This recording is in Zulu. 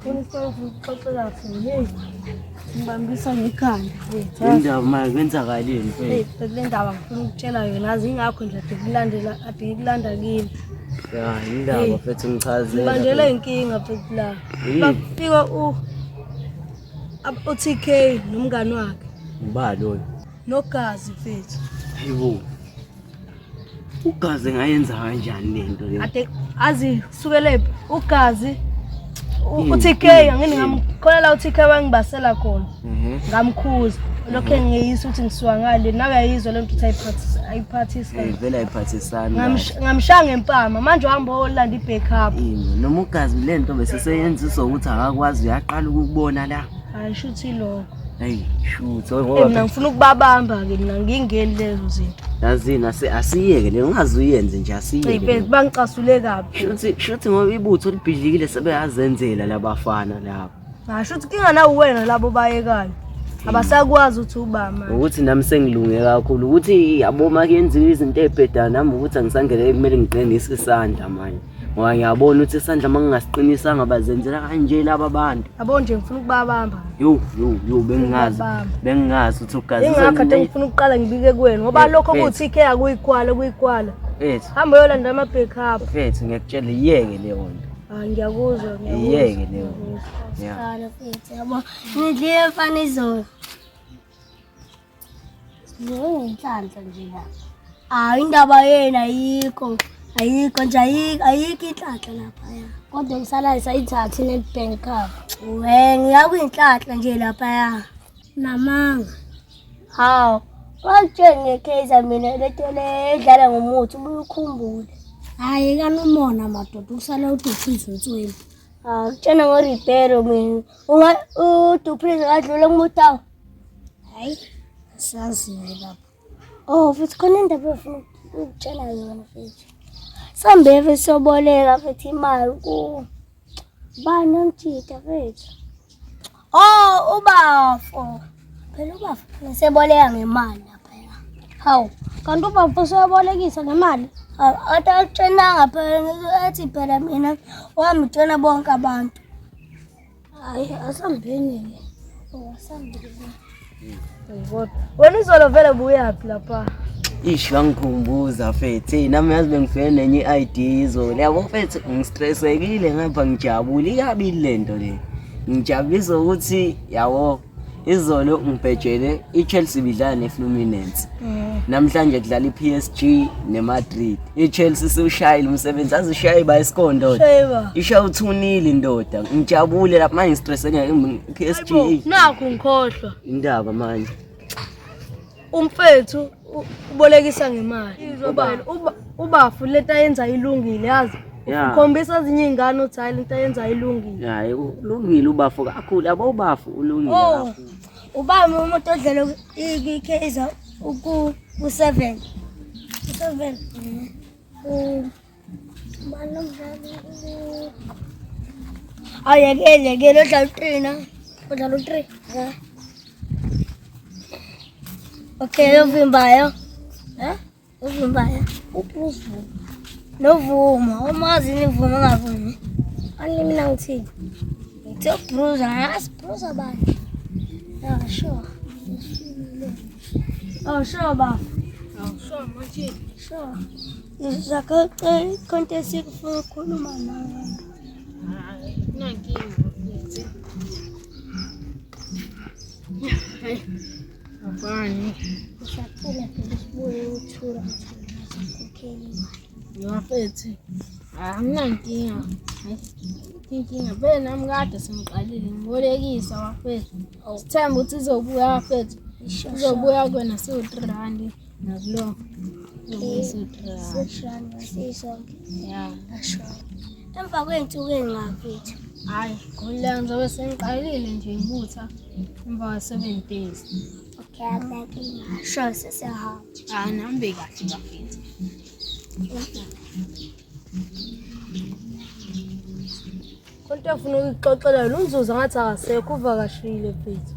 Khona isitori ofuna ukuxoxela sona. Hey, ngibambisa ngekhanda mfethu. Le ndaba manje kwenzakaleni mfethu? Hey, mfethu le ndaba ngifuna ukutshela yona azi ingakho nje ade kulandela ade ngikulanda kini. Ya, indaba Hey. mfethu ngichazela. Ngibanjelwe inkinga mfethu la. Yini? Bafika u u-TK nomngani wakhe Ubani loyo? nogazi mfethu. Hayibo. Ugazi ngayenza kanjani lento le? Ade azi sukele ugazi Mm, u-TK mm, angini mm. ngamkhona la u-TK wangibasela khona. Mhm. Ngamkhuza. Lokho engiyisa ukuthi ngisuka ngale nawe uyayizwa lento ukuthi ayiphathisi ayiphathisi. Eh vele ayiphathisani. Ngamshaya ngempama manje uhamba olanda i-backup. Yini noma ugazi lento bese seyenziswa ukuthi akakwazi uyaqala ukubona la. Hayi shuthi lokho. Hey shutho Eh, ngoba mina ngifuna ukubabamba ke mina ngingeni lezo zinto. yazini asiyeke le ungaze uyenze nje asiyeke. Ciphe bangicasule kabi. Shuthi shuthi ngoba ibutho libhidlikile sebeyazenzela labafana laba. Ngasho ukuthi kinga nawe wena labo bayekayo. Abasakwazi ukuthi uba manje. Ukuthi nami sengilunge kakhulu ukuthi yabo uma kuyenziwa izinto ey'bhedayo nami ukuthi angisangele kumele ngiqinise isandla manje. Ngoba ngiyabona ukuthi isandla uma ngingasiqinisanga bazenzela kanje laba bantu. Yabo nje ngifuna ukubabamba. Yo yo yo bengingazi Ukubabamba. bengingazi ukuthi ugazi Ingakho kade ngifuna ukuqala ngibike kuwena ngoba Eh, lokho eh. kuthi ikhe akuyikwala kuyikwala. Mfethu Hamba uyolanda ama backup. mfethu ngiyakutshela iyeke leyo nto. Ah ngiyakuzwa ngiyakuzwa. Iyeke leyo nto. Yeah. Qala mfethu yabo. Ngidliwe mfana izolo. Nginenhlanhla nje la. Hayi indaba yenu ayikho. Ayikho nje ayikho ayikho inhlanhla lapha ya. Kodwa ngisala sayithatha i-Nedbank Cup. We ngiyakwinhlanhla nje lapha ya. Namanga. Hawu. Wakutshela nge-Kaizer mina lento le edlala ngomuthi ubuye ukhumbule. Hhayi kanumona madoda ukusala uDupreez unswempu. Ah, kutshena ngo-Ribeiro mina. Unga uDupreez ngadlula kuMutau. Hhayi asazi-ke lapho. Oh, futhi khona indaba engifuna ukutshela yona mfethu. Sambe futhi soboleka futhi imali ku bani omjita mfethu. Oh, ubafo. Phela ubafo ngiseboleka ngemali lapha. Hawu, kanti ubaba useyabolekisa ngemali? Ade akutshenanga phela ethi phela mina wamtshena bonke abantu. Hayi, asambeni-ke. Oh, asambeni. Kodwa wena izolo vele buyaphi lapha? Ish wangikhumbuza mfethu. Hey nami yazi bengifike nenye i-ID izolo. Yabo mfethu ngistressekile ngapha ngijabule ikabili lento le. Ngijabulisa ukuthi yabo izolo ngibhejele i-Chelsea ibidlala ne-Fluminense. Namhlanje kudlala i-PSG ne-Madrid. I-Chelsea siwushayile umsebenzi azishaye ibayiscore ndoda. Shayba. Ishaye uthunile ndoda. Ngijabule lapha manje ngistressekile nge-PSG. Hayibo, nakhu ngikhohlwa. Indaba manje. Umfethu ubolekisa ngemali. Ubafu lento ayenza ilungile yazi. Ya. Ukhombisa ezinye iy'ngane ukuthi hhayi lento ayenza ilungile. Hayi ulungile ubafo kakhulu yabo ubafo ulungile Oh. kakhulu. Ubani umuntu odlala i-Kaizer ku ku-7. Ku-7. Ubani umdlali? Ayekele yekele odlala u-3 na. Odlala u-3. Okay, ovimbayo. Eh? Uvimbayo. Uvuma. Novuma, umazi nivuma ungavumi. Ani mina ngithini? Ngithe ubruza, asibruza bani? Yeah, sure. Oh, sure ba. Sure manje. Sure. Ngizakho konke esikufuna ukukhuluma nawe. Hayi, kunankinga mfethu. Hayi, afani. Ngisacela phela sibuye uthula uthula sikhokhele imali. Ngiyafethu. Anginankinga. Hayi, inkinga vele nami kade sengiqalile ngibolekisa bafethu. Sithemba ukuthi izobuya bafethu. Izobuya kuwena siwu-3 rand nakulo. Izobuya siwu-3 rand. 6 rand sisonke. Ya. Asho. Emva kwey'nsuku ey'ngafethu. Hhayi, khululeka ngizobe sengiqalile nje ngibutha emva kwa-7 days. Okay, akunankinga. Sure, sesiyahamba. Hhayi, nihambe kahle bafethu. Konke afuna ukuyixoxela yona umzuzu ngathi akasekho uvakashile mfethu.